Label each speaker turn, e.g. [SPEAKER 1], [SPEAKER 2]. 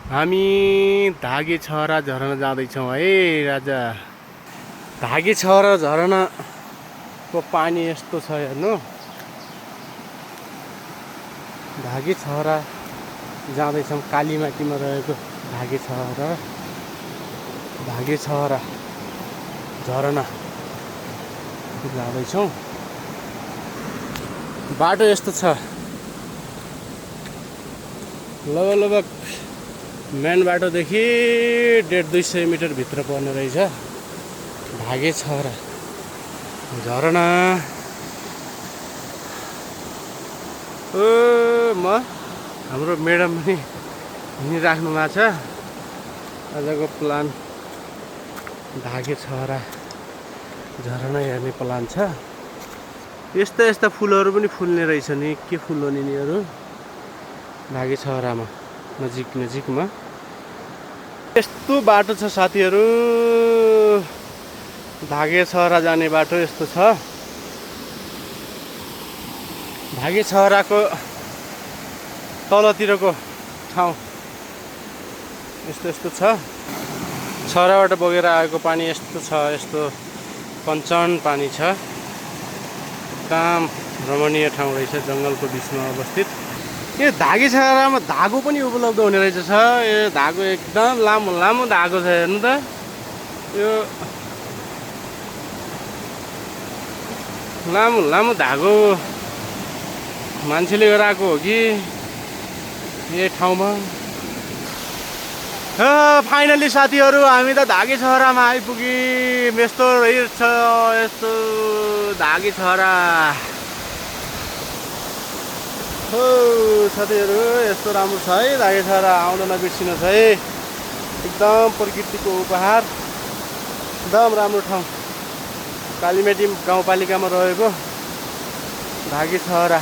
[SPEAKER 1] हामी धागे छहरा झरना जाँदैछौँ है राजा। धागे छहरा झरनाको पानी यस्तो छ हेर्नु। धागे छहरा जाँदैछौँ, कालीमाटीमा रहेको धागे छहरा झरना जाँदैछौँ। बाटो यस्तो छ, लगभग मेन बाटोदेखि 150-200 मिटर भित्र पर्ने रहेछ धागे छहरा झरना। हाम्रो म्याडम पनि हिँडिराख्नु भएको छ। आजको प्लान धागे छहरा झरना हेर्ने प्लान छ। यस्ता फुलहरू पनि फुल्ने रहेछ नि, के फुल हो नि यिनीहरू धागे छहरामा नजिकमा। यस्तो बाटो छ साथीहरू, धागे छहरा जाने बाटो यस्तो छ। धागे छहराको तलतिरको ठाउँ यस्तो छ। छहराबाट बगेर आएको पानी यस्तो छ, यस्तो कञ्चन पानी छ। एकदम रमणीय ठाउँ रहेछ, जङ्गलको बिचमा अवस्थित। यो धागे छहरामा धागो पनि उपलब्ध हुने रहेछ। यो धागो एकदम लामो धागो छ, हेर्नु त। यो लामो धागो मान्छेले गराएको हो कि यही ठाउँमा। फाइनली साथीहरू हामी त धागे छहरामा आइपुग्यौँ। यस्तो रहेछ, यस्तो धागे छहरा हो साथीहरू। यस्तो राम्रो छ है धागे छहरा, आउन नबिर्सिनुहोस् है। एकदम प्रकृतिको उपहार, एकदम राम्रो ठाउँ। कालीमाटी गाउँपालिकामा रहेको धागे छहरा।